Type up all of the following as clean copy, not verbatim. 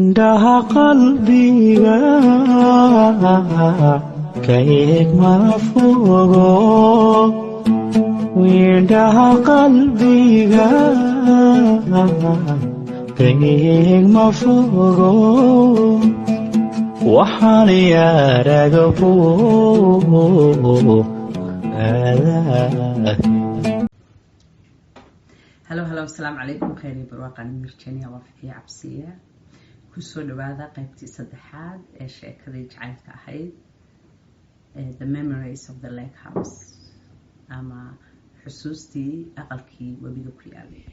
Indhaha qalbiga ka eeg ma fogo, indhaha qalbiga ka eeg ma fogo, waxaan yaragabo. Hello, hello, asalaamu calaykum. Khayr iyo barwaaqaan mirjaniya, waa Fixiya Cabsiya. Kusoo dhawaada qaybtii saddexaad ee sheekadii jacaylka ahayd, The Memories of the Lake House, ama Xusuustii Aqalkii Webiga ku Yaalay.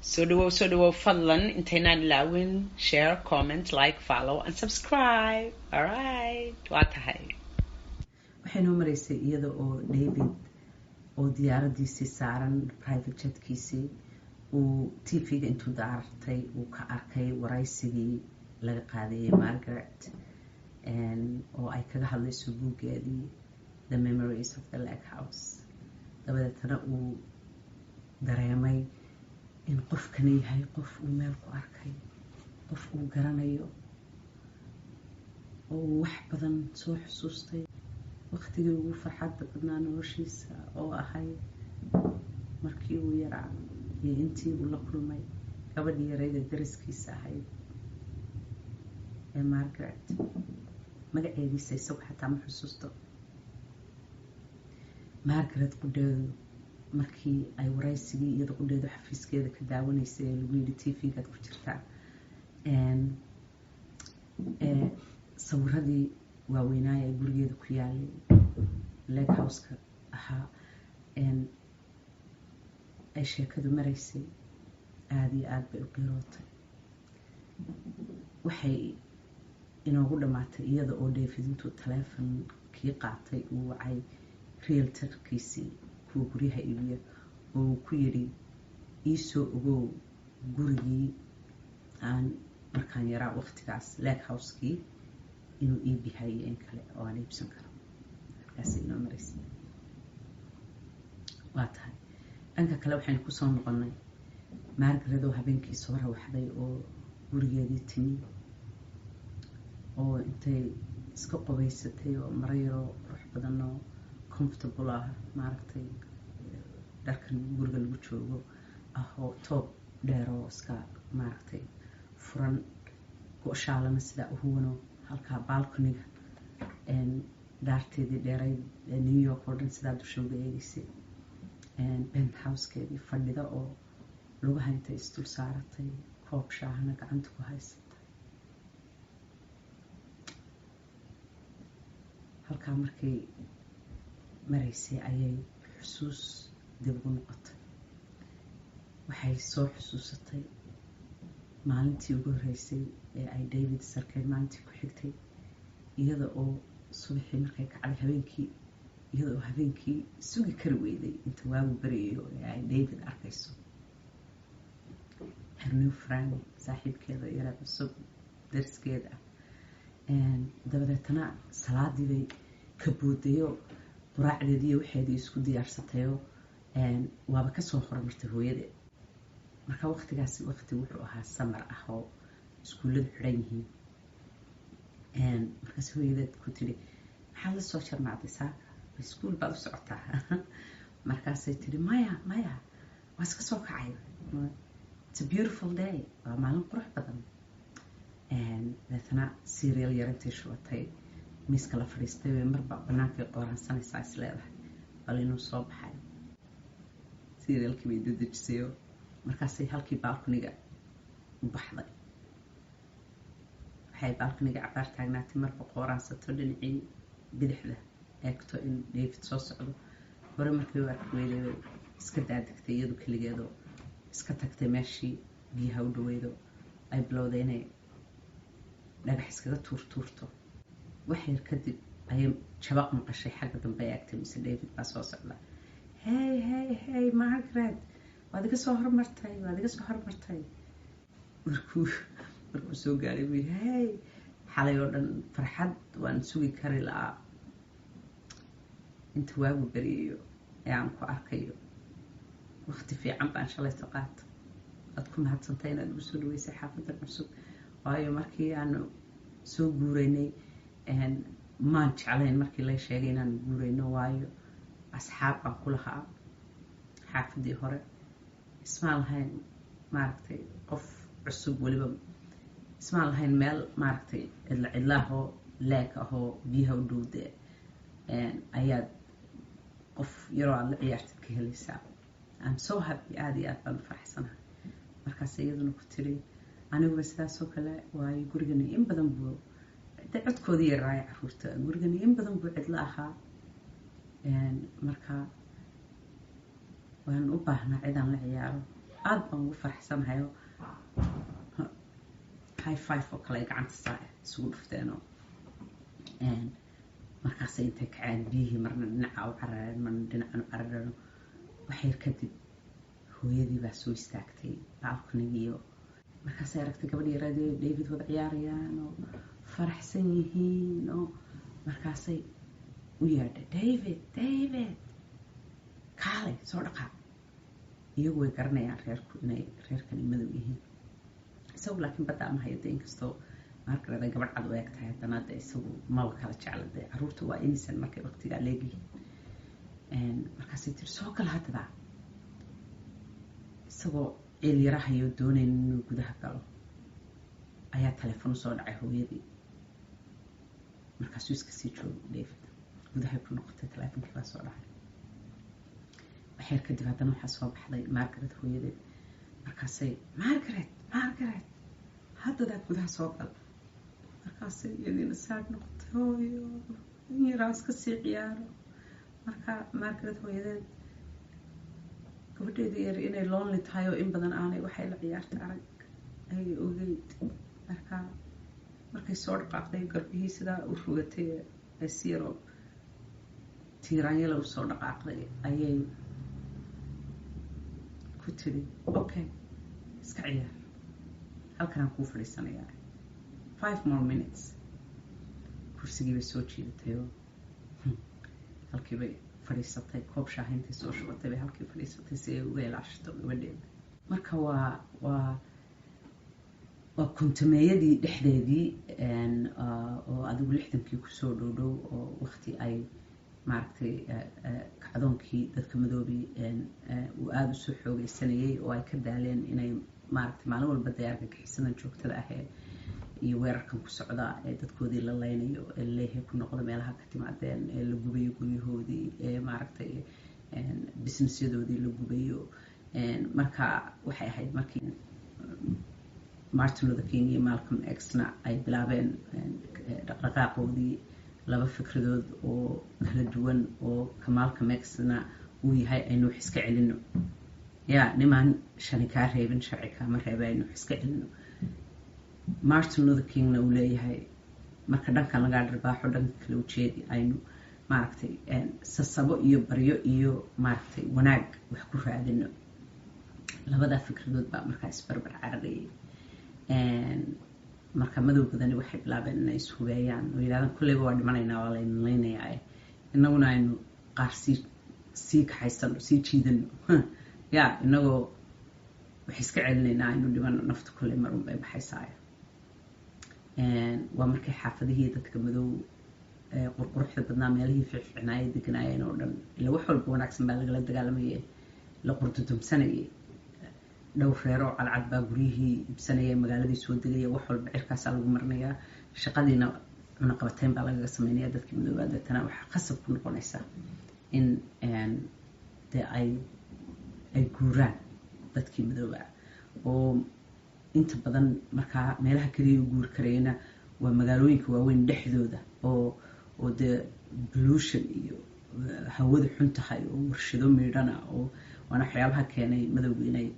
Soo dhawow, soo dhawow. Fadlan intaynaan ilaawin, share, comment, like, follow and subscribe. Alright, waa tahay. Waxay noo maraysay iyada oo David oo diyaaradiisii saaran, private jetkiisii, uu TV-ga intuu daartay uu ka arkay waraysigii laga qaadayay Margaret oo ay kaga hadlayso buuggeedii The Memories of the Lake House. Dabadeetana uu dareemay in qofkani yahay qof uu meel ku arkay, qof uu garanayo, oo uu wax badan soo xusuustay, waqtigii ugu farxadda badnaa noloshiisa oo ahayd markii uu yaraa iyo intii uu la kulmay gabadhii yarayda dariskiisa ahayd ee Margaret. Magaceediisa isagu xataa ma xusuusto. Margaret qudheedu markii ay waraysigii iyada qudheedu xafiiskeeda ka daawanaysay ee lagu yidhi TV-gaad ku jirtaa, sawiradii waaweynaaya ee gurigeeda ku yaalay, lake houseka ahaa, ay sheekadu maraysay, aada iyo aada bay u qiirootay. Waxay inoogu dhammaatay iyada oo David intuu taleefonkii qaatay uu wacay realtorkiisii, kuwa guryaha iibiya, oo uu ku yidhi, "Iisoo ogow gurigii aan markaan yaraa waqtigaas, lake housekii, inuu iib yahay iyo in kale oo aan iibsan karo." Halkaas inoo maraysa. Waa tahay, dhanka kale waxaynu kusoo noqonnay Margaret oo habeenkii soo rawaxday oo gurigeedii timi, oo intay iska qobaysatay oo maro yaroo qurux badan oo comfortable ah, maaragtay, dharkan guriga lagu joogo ah, oo toob dheer oo iska, maaragtay, furan, go-shaalana sidaa uhuwano, halkaa balconyga daarteedii dheerayd New York oo dhan sidaa dusha uga eegeysay, penthousekeedii fadhida, oo lugaha intay isdul saaratay, koob shaahna gacanta ku haysata. Halkaa markay maraysay ayay xusuus dib ugu noqotay. Waxay soo xusuusatay maalintii ugu horreysay ee ay David sarkeen, maalintii ku xigtay, iyada oo subaxii markay kacday habeenkii, iyada oo habeenkii sugi kari weyday inta waagu baryayo ee ay David arkayso, her new friend, saaxiibkeeda yara cusub, darskeeda ah. Dabadeetana salaadii bay ka boodayoo quraacdeedii iyo waxeedii isku diyaarsatayoo waaba kasoo horumartay hooyadeed. Marka waqtigaasi waqti wuxuu ahaa summer ah oo iskuulladu xidhan yihiin. Markaas hooyadeed ku tidhi, "Maxaad la soo jarmacday saaka? Iskuul baad u socotaa?" Markaasay tidhi, "Maya, maya, waa iska soo kacay. It's a beautiful day, waa maalin qurux badan." Deetana cereal yar intay shubatay miiska la fadhiistay bay marba banaankay qooraansanaysaa, is leedahay bal inuu soo baxay. Cerealkii bay dedejisayoo markaasay halkii balconyga u baxday. Waxay balconyga cabaar taagnaatay, marba qooraansato, dhinacii bidixda eegto in David soo socdo. Hore markay u arki weyday bay iska daadegtay iyadu keligeedoo iska tagtay meeshii biyaha u dhaweydo, ay bilowday inay dhagax iskaga tuurtuurto. Wax yar kadib ayay jabaq maqashay. Xagga dambe ay agtay, mise David baa soo socda. "Hey, hey, hey, Margaret, waad iga soo hormartay, waad iga soo hormartay." Markuu soo gaaray buu yidhi, "Hey, xalay oo dhan farxad waan sugi kari la'aa inta waagu beriyayo ee aan ku arkayo. Waqti fiican baan shalayto qaata. Waad ku mahadsantay inaad igu soo dhaweysay xaafadan cusub. Waan ku faraxsanahay inaan ku arko." Waayo, markii aanu soo guuraynay maan jeclayn markii lay sheegay inaanu guurayno, waayo asxaab baan ku lahaa xaafadii hore. Ismaan lahayn, maaragtay, qof cusub weliba, ismaan lahayn meel, maaragtay, cidla cidlaahoo leek ahoo biyaha u dhow dee ayaad qof yaroo aada la ciyaartid ka helaysaa. I'm so happy, aada iyo aad baan u faraxsanahay. Markaas iyaduna ku tiri, aniguba sidaasoo kale, waayo gurigani in badan buu de codkoodii yaraaya caruurta, gurigani in badan buu cidlo ahaa, marka waan u baahnaa cidaan la ciyaaro, aada baan ugu faraxsanahayo. High five oo kale ay gacanta saa isugu dhufteenoo markaasay intay kaceen biyihii marna dhinaca u carareen, marna dhinacan u carareen. Waxyar kadib hooyadii baa soo istaagtay balcony-giiyo markaasay aragtay gabadh yaraadii David wada ciyaarayaan oo faraxsan yihiin, oo markaasay u yeedhay, "David, David, kaalay, soo dhaqaaq." Iyagu way garanayaan reerku inay reerkani madow yihiin, isagu laakiin badda ama hayo de. Inkastoo Margaret ay gabadh cad u eg tahay, haddana de isagu maba kala jecla de, caruurta waa innocent markay waqtigaa leegyihiin. Markaasay tiri, "Soo gala haddaba." Isagoo ciil yarahayo doonayn inuu gudaha galo ayaa telefoon usoo dhacay hooyadii. Markaasuu iska sii joogay David, gudahay ku noqotay, telefonkii baa soo dhacay. Waxyar kadib haddana waxaa soo baxday Margaret hooyadeed. Markaasay, "Margaret, Margaret, haddadaad gudaha soo gal." Markaasay iyadiina saad noqotay, "Hooyo, in yaraa iska sii ciyaaro." Marka Margaret hooyadeed gabadheeda yar inay lonely tahay oo in badan aanay waxay la ciyaarta arag ayay ogeyd. Marka markay soo dhaqaaqday, garbihii sidaa u rogatay ee si yaroo tiiraanyala usoo dhaqaaqday, ayay ku tiri, "Okay, iska ciyaar, halkanaan kuu fadhiisanayaa 5 more minutes." Kursigii bay soo jiidatay oo halkii bay fadhiisatay. Koob shaahintay soo shubatay bay halkii fadhiisatay si ay uga ilaashato gabadheeda. Marka waa 50-meeyadii dhexdeedii oo adigu 60-kii kusoo dhow dhow, oo waqti ay, maaragtay, kacdoonkii dadka madoobay uu aada usoo xoogeysanayay oo ay ka daaleen inay, maaragtay, maalin walba dee argagixisadan joogtada ahee iyo weerarkan ku socda ee dadkoodii la leynayo, ee laleeyahay ku noqda meelaha ka timaadeen, ee la gubayo guryahoodii, ee, maaragtay, businessyadoodii la gubayo. Marka waxay ahayd markii Martin Luther King iyo Malcolm Xna ay bilaabeen dhaqdhaqaaqoodii, laba fikradood oo kala duwan, oo ka Malcolm Xna uu yahay aynu wax iska celino, ya nimaan shani kaa reebin sharci kaama reebe, aynu wax iska celino. Martin Luther Kingna uu leeyahay marka dhankan lagaa dharbaaxo, dhanka kale ujeedi, aynu, maaragtay, sasabo iyo baryo iyo, maaragtay, wanaag wax ku raadino. Labadaa fikradood baa markaa isbarbar cararayay. Marka madow badani waxay bilaabeen inay ishubeeyaan oo yidhahdaan, "Kolleyba waa dhimanaynaa, waa laynu leynayaa, innaguna aynu qaar sii kaxaysano, sii jiidano, ya inagoo wax iska celinaynaa aynu dhimano, naftu kolley marun bay baxaysaayo." Waa markay xaafadihii dadka madow qurquruxda badnaa, meelihii fiicfiicnaayay deganaayeen oo dhan, ila wax walba wanaagsan baa lagala dagaalamayay, la qurdudumsanayay. Dhowr reer oo cadcad baa guryihii ibsanaya, magaaladii soo degaya, wax walba cirkaasaa lagu marinayaa, shaqadiina cunaqabateyn baa lagaga sameynaya dadkii madoobaa. Deetana waxaa qasab ku noqonaysa in dee ay guuraan dadkii madoobaa, oo inta badan markaa meelaha keliya u guuri karayna waa magaalooyinka waaweyn dhexdooda, oo dee pollution iyo hawadu xun tahay oo warshado miidhana, oo waana waxyaabaha keenay madowga inay,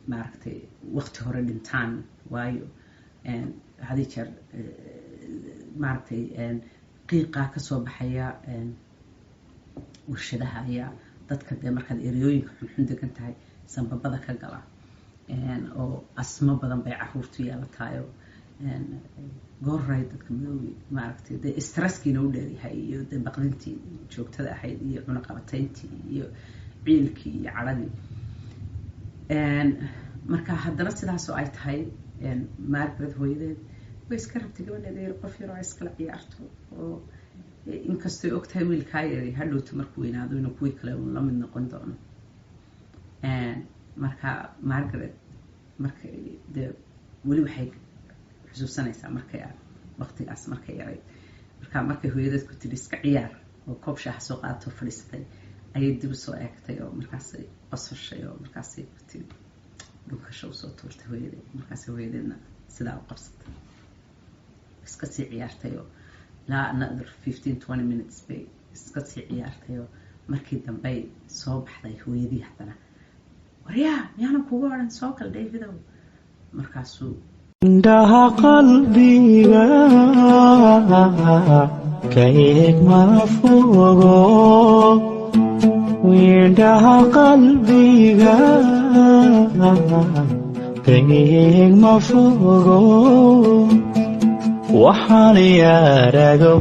maaragtay, waqti hore dhintaan. Waayo, hadii jeer, maaragtay, qiiqaa kasoo baxaya warshadaha ayaa dadka dee markaad ereyooyinka xunxun degan tahay sanbabada ka gala, oo asmo badan bay caruurtu yeelatayo goorray dadka madoobi, maaragtay, dee stresskiina u dheeryahay iyo dee baqdintii joogtada ahayd iyo cunaqabatayntii iyo ciilkii iyo cadhadii. Marka haddana sidaasoo ay tahay Margaret hooyadeed way iska rabtay gabadheeda yar qof yaroo iskala ciyaarto, oo inkastoy og tahay wiilkaa yari hadhowta markuu weynaado inuu kuwii kale uun la mid noqon doono. Marka Margaret markay dee weli waxay xusuusanaysaa markay waqtigaas markay yarayd. Marka markay hooyadeed ku tidhi iska ciyaar oo koob shaaha soo qaadato fadhiistay, ayay dib usoo eegtay oo markaasay qososhay oo markaasay ku tiri, dhunkasho usoo tuurtay hooyadeed. Markaasay hooyadeedna sidaa u qabsatay, iska sii ciyaartay oo ilaa another 15-20 minutes bay iska sii ciyaartay, oo markii dambey soo baxday hooyadii haddana: "Waryaa, miyaanan kugu odhan soo gal, Davidow?" Markaasuu Indhaha qalbiga ka eeg ma fogo, indhaha qalbiga ka eeg ma fogo, waxaan yaaraga.